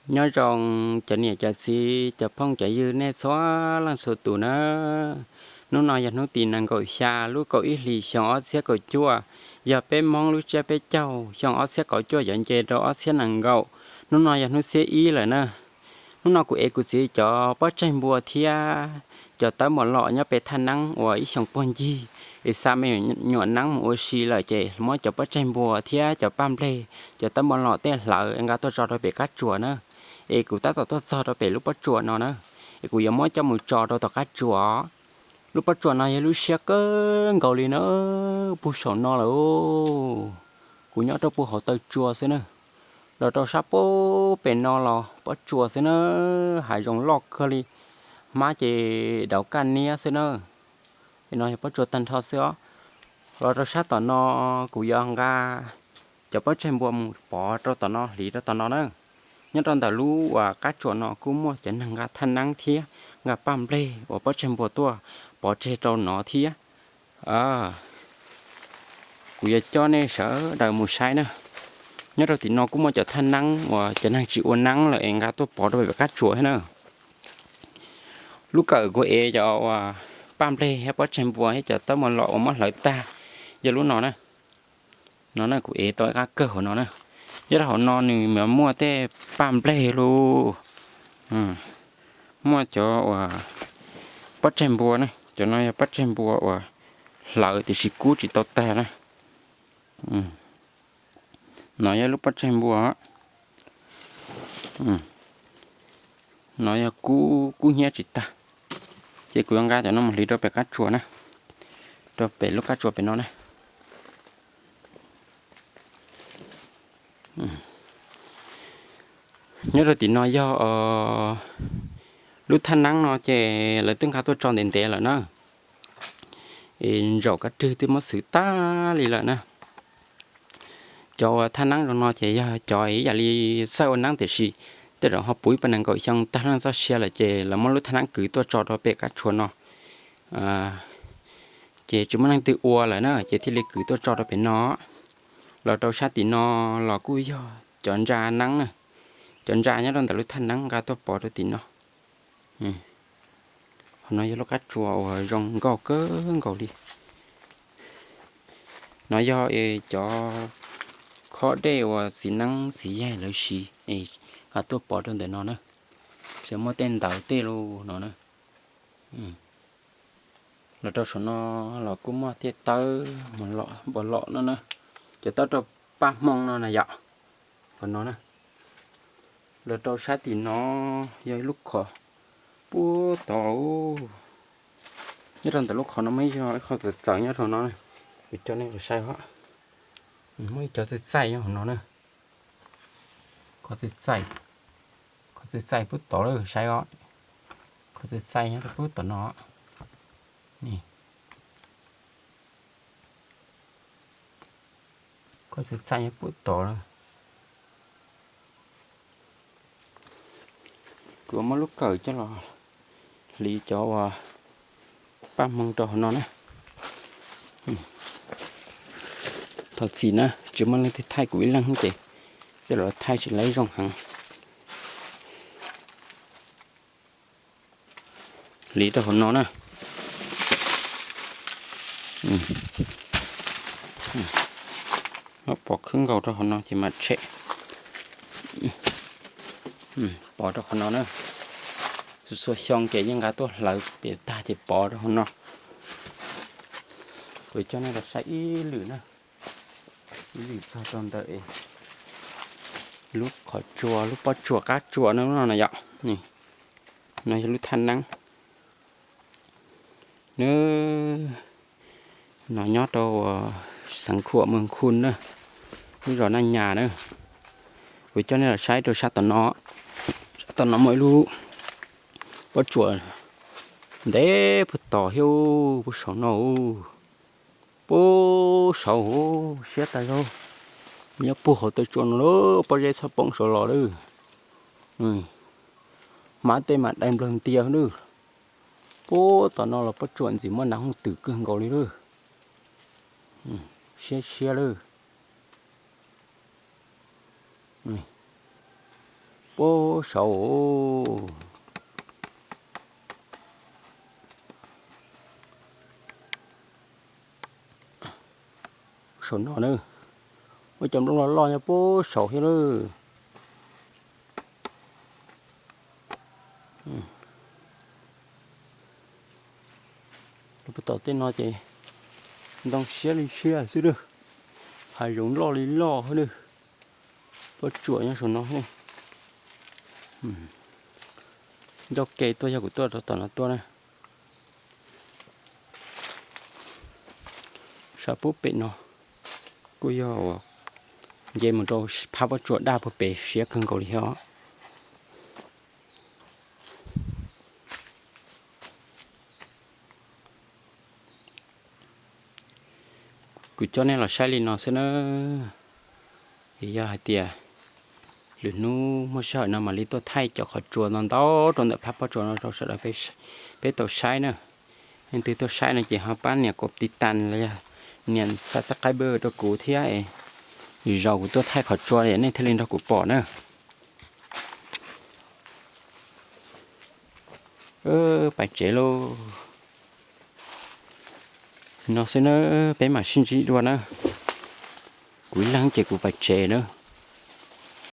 Nyob zoo cov niam cov txiv cov phooj cov ywg nej txhua leej txhua tus na. Hnub no yog hnub tim nees nkaum xya lub kaum ib hlis xyoo ob txhiab kaum cuaj, yog peb Hmoob lub tsiab peb caug xyoo ob txhiab kaum cuaj yuav nce rau ob txhiab nees nkaum. Hnub no yog hnub xiab ib lawm na. Hnub no kuv ev kuv txiv cov pob tsaig npua thiab cov tawb mos lom nyob pem thaj neeb uas ib xyoos puag ncig es xa me nyuam neeb mus ua si lawm ces muab cov pob tsaig npua thiab cov paj nplej, cov tawb mos lom tej hlawv nqa tuaj tso rau pem qab tsuas na. Es kuv tab tom tuaj txog rau pem lub pob tsuas no na, es kuv yuav muab coj mus tso rau tom qab tsuas. Lub pob tsuas no yog lub siab kawg nkaus li na, puag saum no lawm. Kuv nyob rau puag hauv taw tsua xwb na. Los rau sab pub pem no los pob tsuas xwb na, hav zoov loj kawg li, hmab ces daus kaj niab xwb na. Pem no yog pob tsuas tag nrho xwb os. Los rau sab tom no kuv yuav nqa cov pob tsaig npua mus pov rau tom no, hliv rau tom no na. Nyob rau ntawm lub uas qab tsuas no kuj muaj cov neeg nqa thaj neeb thiab nqa paj nplej uas pob tsaig npua tuaj pov tseg rau no thiab. Kuv yuav coj nej sawv daws mus saib na. Nyob rau tim no kuj muaj cov thaj neeb uas cov neeg tsis ua neeb lawm es nqa tuaj pov rau pem qab tsuas thiab na. Lub kawm kuv ev cov uas paj nplej thiab pob tsaig npua thiab cov tawb mos lom uas muab hlawv tag yog lub no na. No na kuv ev tau ib qab kawg hauv no na. Nyob rau hauv no nws mas muaj tej paj nplej lub, muaj cov uas pob tsaig npua na, cov no yog pob tsaig npua uas hlawv tiam sis kub tsis tau tag na. No yog lub pob tsaig npua, no yog kub, kub hnyiab tsis tag. Ces kuv yuav nqa cov no mus hliv rau pem qab tsuas na, rau pem lub qab tsuas pem no na. Nyob rau tim no yog lub thaj neeb no ces lawv twb nqa tuaj tso ntev ntev lawm na. Es ntsaum kab rwg twb muab xwv tag li lawm na. Cov uas thaj neeb zoo no ces yog cov ib yam li txawj ua neeb tiam sis tej zaum ho puv ib pas nees nkaum xyoo tag leej txoj sia lawm ces lawv muab lub thaj neeb kwv tuaj tso rau pem qab tsuas no. Ces tsis muaj leej twg ua lawm na ces thiaj li kwv tuaj tso rau pem no. Los rau sab tim no los kuj yog cov ntsa neeb na. Cov ntsa nyob rau ntawm lub thaj neeb nqa tuaj pov rau tim no. Qhov no yog lub qab tsuas uas zoo nkauj kawg nkaus li. No yog cov khob dej uas txiv neeb txiv yaig lawv siv es nqa tuaj pov rau ntawm no na. Tseem muaj tej ntawv tej lus no na. Los rau saum no los kuj muaj tej tawb npua lom no na, cov tawb rau paj hmoo no na yom. Qhov no na, los rau sab tim no yog ib lub qhov pub tod. Nyob rau ntawm lub qhov no muaj ib qho txawv txawv nyob rau no, kuv coj nej los saib os. Muaj ib cov txaij txaij nyob hauv no na. Qhov txaij txaij, qhov txaij txaij pub tod lawm saib os. Qhov txaij txaij nyob rau pub tom no. Qhov txaij txaij nyob pub tod lawm. Kuv muab lub kawm coj los hliv cov uas paj hmoo rau hauv no na. Thov txim na, tsis muaj leej twg thaij kuv ib leeg ces coj los thaij tsis laib zoo heev. Hliv rau hauv no na. Muab pov khwb nkaus rau hauv no ces mam tshem. Pov rau qhov no na. Txhua txhua xyoo ces yeej nqa tuaj hlawv pem tag ces pov rau hauv no. Kuv coj nej los saib ib lwm na, ib lwm txog rau ntawm lub qhov tsua, lub pob tsuas qab tsuas no no yom. No yog lub thaj neeb. Nws no nyob rau xeev Khuam, moos Khu na, lub zos Naj Nyas na. Kuv coj nej los saib rau sab tom no. Sab tom no muaj ib lub pob tsuas ntev puag tod thiab, puag saum no, puag saud, siab tag zog. Nyob puag hauv taw tsua no lawm, pob zeb txhob poob saud los lawm. Hmab tej mas dai nplawg ntias lawm. Puag tom no los pob tsuas ntxim muaj nas hooj twm kawg nkaus li lawm. Siab siab lawm. puag saud. Saum no na, muaj cov nplooj loj loj nyob puag saud thiab lawm. Lub puag tom tej no ces ntoo siab li siab xwb lawm. Hav zoov loj li loj xwb lawm. Pob tsuas nyob saum no. Ncauj ke tuaj yog kuv tuaj rau tom no tuaj na. Sab pub pem no kuj yog uas nce mus rau phab pob tsuas daj puag pem siab kawg nkaus li thiab. Kuv coj nej los saib li no xwb na. Yog hais tias lwm hnub muaj sij hawm no mam li tuaj thaij cov qhov tsua no ntau rau ntawm phab pob tsuas no rau sawv daws peb tau saib na. Leej twg tuaj saib no ces ho pab nias kom tiv tas los yog nias subscribe rau kuv thiab, zaum kuv tuaj thaij qhov tsua nej thiaj li nrog kuv pom na. Pais tsev lauj. No xwb na, peb mam sib ntsib dua na. Kuv ib leeg ces kuv pais tsev na.